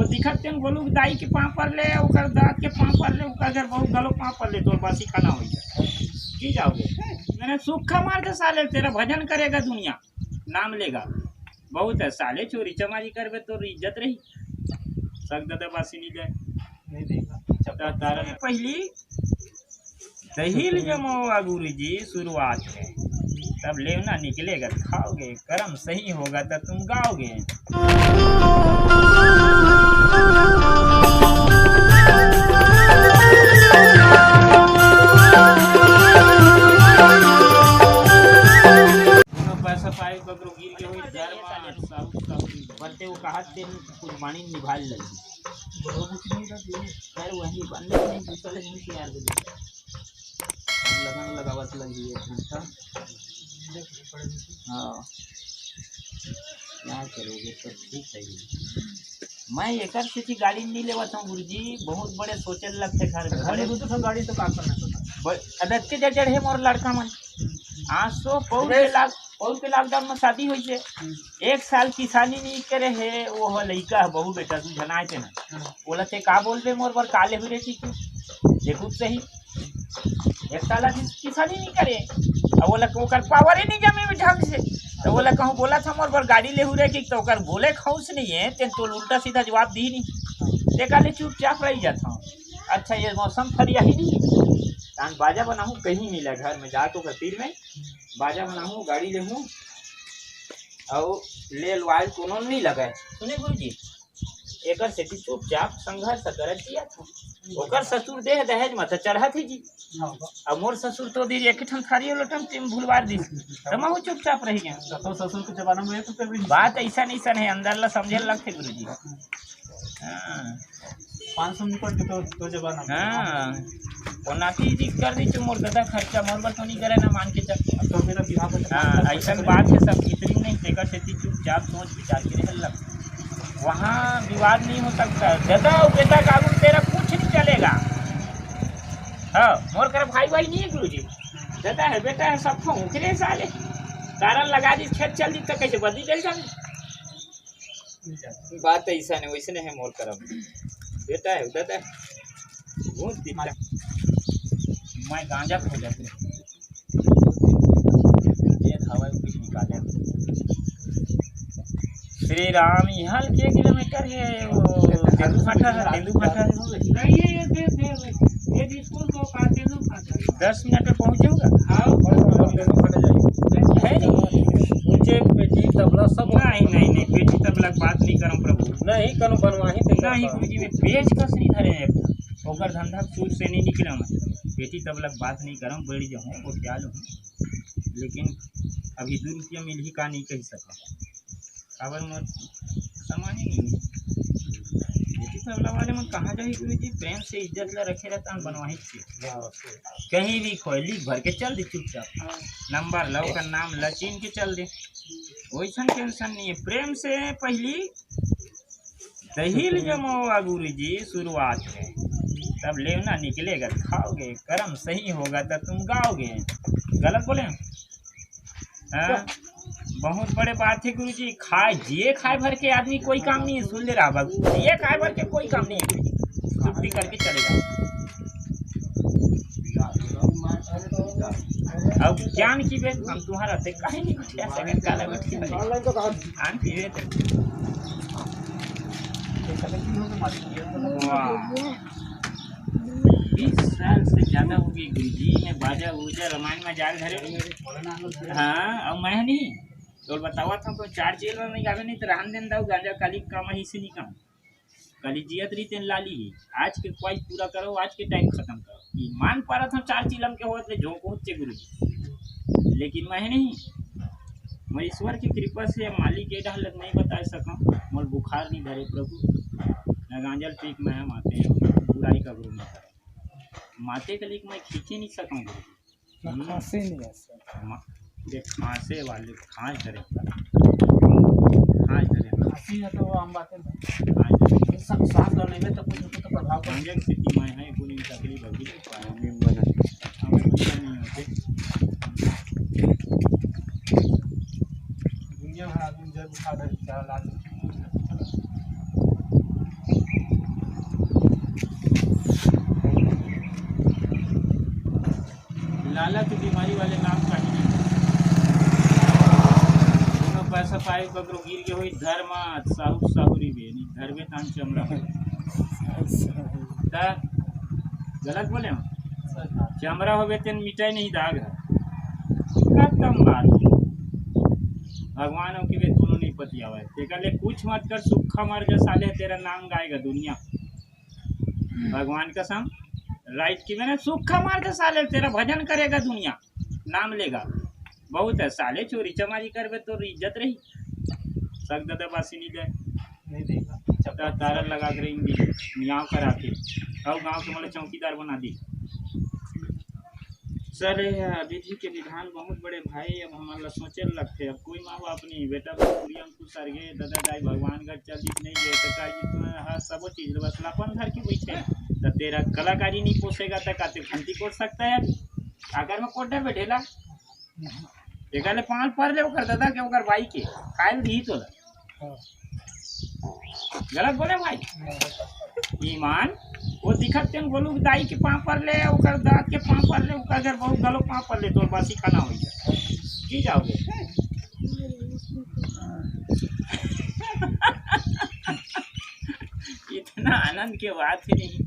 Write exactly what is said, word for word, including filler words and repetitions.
दिखत तेन गोलू के दाई के पाँव पर ले, ओकर दाद के पाँव पर ले, ओकर घर बहुत गलो पाँव पर ले, तोर बासी खाना होई। जी जाओगे। मैंने सूखा मार दे साले, तेरा भजन करेगा दुनिया, नाम लेगा। बहुत है साले, चोरी चमारी करबे तोर इज्जत रही। सग ददा बासी नहीं जाए। नहीं देगा। त तारा पहली दही ले जमाओ गुरुजी शुरुआत में, तब लेवना निकलेगा तो खाओगे, कर्म सही होगा तब तुम गाओगे। कोनो पैसा पाए ककरो गिर के होई, घर मा साहू, साहू बनते वो कहा तेन कुर्बानी निभाल लगी। खैर, वही बंदे नहीं, दूसरा नहीं तैयार कर दे। लगन लगावत लगी एक घंटा। हाँ, क्या करोगे, सब ठीक है। मैं एकर सेती गाड़ी नहीं लेवत हूँ गुरुजी, बहुत बड़े सोचे लगथे घर में। घर में बड़े दू ठन गाड़ी तो का करना पड़ता? ब-, अब एतके जड़ जड़ है मोर लड़का मन। आज सो पौर के लाग, पौर के लॉकडाउन में शादी होई है। एक साल किसानी नहीं करे है, वो हो लइका है, बहू बेटा, दू झन आए थे ना। हाँ। बोला थे, "का बोल दे मोर बर, का लेहू रे?" कि तू देखू तो सही, एक साल अभी किसानी नहीं करे। अब बोला, "ओकर पावर ही नहीं जमे ढंग से।" तो बोला, "कहूँ बोला था मोर बर गाड़ी लेहू रे?" कि तो ओकर बोले खौस नहीं है, तेन तो उल्टा सीधा जवाब दी नहीं। ते काले चुपचाप रह जाता हूँ। अच्छा, ये मौसम फरिया ही नहीं है। तान बाजा बनाहूँ, कहीं मिला घर में, जाके ओकर तीर में बाजा बनाहूँ, गाड़ी लेहूँ, अउ ले लुआइल कोनो नहीं लगे। सुने गुरुजी, एकर सेती चुपचाप संघर्ष करत जिया था। ओकर ससुर देह दहेज में त चढ़त ही जी। हाँ। अब मोर ससुर तो दीदी एक ठन थारी लोटन तीन भुलवार दी, त महू चुपचाप रह गया। तो ससुर के जमाना में एक रुपया भी नहीं। बात ऐसा नहीं सन है, अंदर ला समझे लगथे गुरुजी। हाँ। पाँच सौ निकल के तो, तो जमाना में। हाँ। वो नाती जी कर दी तो मोर दादा खर्चा मोर बर तो नहीं करे ना मान के चल। अब तो मेरा बिहाव का हाँ, ऐसा बात है सब इतनी नहीं, तेकर सेती चुपचाप सोच विचार के रह लग। वहाँ विवाद नहीं हो सकता। दादा और बेटा का आगू तेरा कुछ नहीं चलेगा। हाँ, मोर कर भाई भाई नहीं है गुरुजी। दादा है, बेटा है, सब तो उखरे साले। तारा लगा दी, खेत चल दी तो कैसे बदली चल जावे? बात ऐसा नहीं, वैसे नहीं है मोर करम। बेटा है, दादा है। घूस दिखता। मैं गांजा खो जाते। ये हवा कुछ निकाले। श्री राम, यहाँ के किलोमीटर है वो तेंदू फाटा है, तेंदू फाटा है। नहीं, ये, ये, ये, ये, ये स्कूल को पास तेंदू फाटा है। दस मिनट में पहुँच जाऊँगा। आओ। है नहीं। ऊंचे पेटी तबला सब। नहीं, नहीं, नहीं, पेटी तबला की बात नहीं करूँ प्रभु। नहीं, कनो बनवाही तो नहीं, गुरुजी, मैं पेचकस नहीं धरे हैं। ओकर धंधा सूर से नहीं निकला मैं। पेटी तबला की बात नहीं करूँ, बैठ जाऊँ, वो क्या लूँ। लेकिन अभी दो रुपया मिलही का नहीं कह सकूँ। काबर मोर सामान ही नहीं है। बेटी तबला वाले मन कहाँ जाही गुरुजी? प्रेम से इज्जत ला रखे रहता हन बनवाही के। कहीं भी खोली भर के चल दे चुपचाप। नंबर ला, ओकर नाम ला, चीन के चल दे। वैसन टेंशन नहीं है। प्रेम से पहली दही ले जमाओ गुरुजी शुरुआत में, तब लेवना निकलेगा तो खाओगे, कर्म सही होगा तब तुम गाओगे। गलत बोले हैं? हाँ, बहुत बड़े बात है गुरुजी। खाए, जिए खाए भर के आदमी कोई काम नहीं है, सुन ले रहा बाबू, जिए खाए भर के कोई काम नहीं है गुरुजी, छुट्टी करके चले जाओ। अब ज्ञान की बे, हम तुम्हारा से कहीं नहीं कुछ कह सकते, काला बैठ के बने। ज्ञान की बे, वाह। बीस साल से ज्यादा हो गई गुरुजी, मैं बाजा उजा रामायण में जाल धरे। हाँ, अब मैं नहीं, तो बतावा था तो चार जेल में नहीं गावे, नहीं तो रहन देन दाऊ, गांजा काली काम ही से नहीं काम। काली जियत रही तेन लाली ही, आज के ख्वाहिश पूरा करो, आज के टाइम खत्म करो। ईमान पारा था चार चिलम के होत ले झोंक होत चे गुरुजी, लेकिन मैं नहीं, मैं ईश्वर की कृपा से मालिक ये डाल नहीं बता सकूं, मोर बुखार नहीं धरे प्रभु, न गांजल पीक मैं माते बुराई का गुरु नहीं करे। माते के लिए मैं खींचे नहीं सकूं गुरु। ना हम्म। खांसी नहीं है सर। मा-, ये खांसे वाले खांस करे। खांस करे। खांसी है तो वो आम बात है। खांस करे। सब सांस लेने में तो कुछ ना कुछ तो प्रभाव पड़ेगा। गांजे की स्थिति में है, गुनी तकलीफ अभी नहीं पाया। हमें कुछ नहीं होते। दुनिया भर आदमी जल उठा रहे हैं, क्या लाल। हालांकि बीमारी वाले नाम का ही नहीं। कोनो पैसा पाए, ककरो गिर गे होई, धर्मा साहू साहुरी बे, नहीं धरबे तान चमड़ा हो। त गलत बोले हम? चमड़ा होबे तेन मिटाई नहीं दाग है। खत्म बात। भगवान हो कि बे कोनो नहीं पतियावे। तेकर ले कुछ मत कर, सुक्खा मार जा साले, तेरा नाम गाएगा दुनिया। भगवान कसम, राइट की मैंने सुक्खा मार जा साले, तेरा भजन करेगा दुनिया, नाम लेगा। बहुत है साले, चोरी चमारी करबे तो इज्जत रही। सग ददा बासी नहीं दे। नहीं देगा। त तारा लगा के रहेंगे, मियाव करा के। अउ गांव के मोला चौकीदार बना दी। सर, यह विधि के विधान बहुत बड़े भाई, अब हमन ला सोचे ल लगथे। अब कोई माँ बाप नहीं, बेटा बस कुरिया में कुछ सरगे, ददा दाई भगवान घर चल दिस नहीं गए, तो का जी तुम्हें हर सबो चीज बस लापन धर के बैठे। तो तेरा कलाकारी नहीं पोसेगा, तो का ते घंटी कोट सकता है? अगर मैं कोट बैठेला, एकर ले पाँव पर ले ओकर ददा के, ओकर बाई के, खाए ल दिही तोला। हाँ। गलत बोले भाई? ईमान, वो दिखत तेन गोलू के दाई के पाँव पर ले, ओकर दाद के पाँव पर ले, ओकर घर बहुत गलो पाँव पर ले, तोर बासी खाना होई जाए। की जाओगे? इतना आनंद के बात ही नहीं।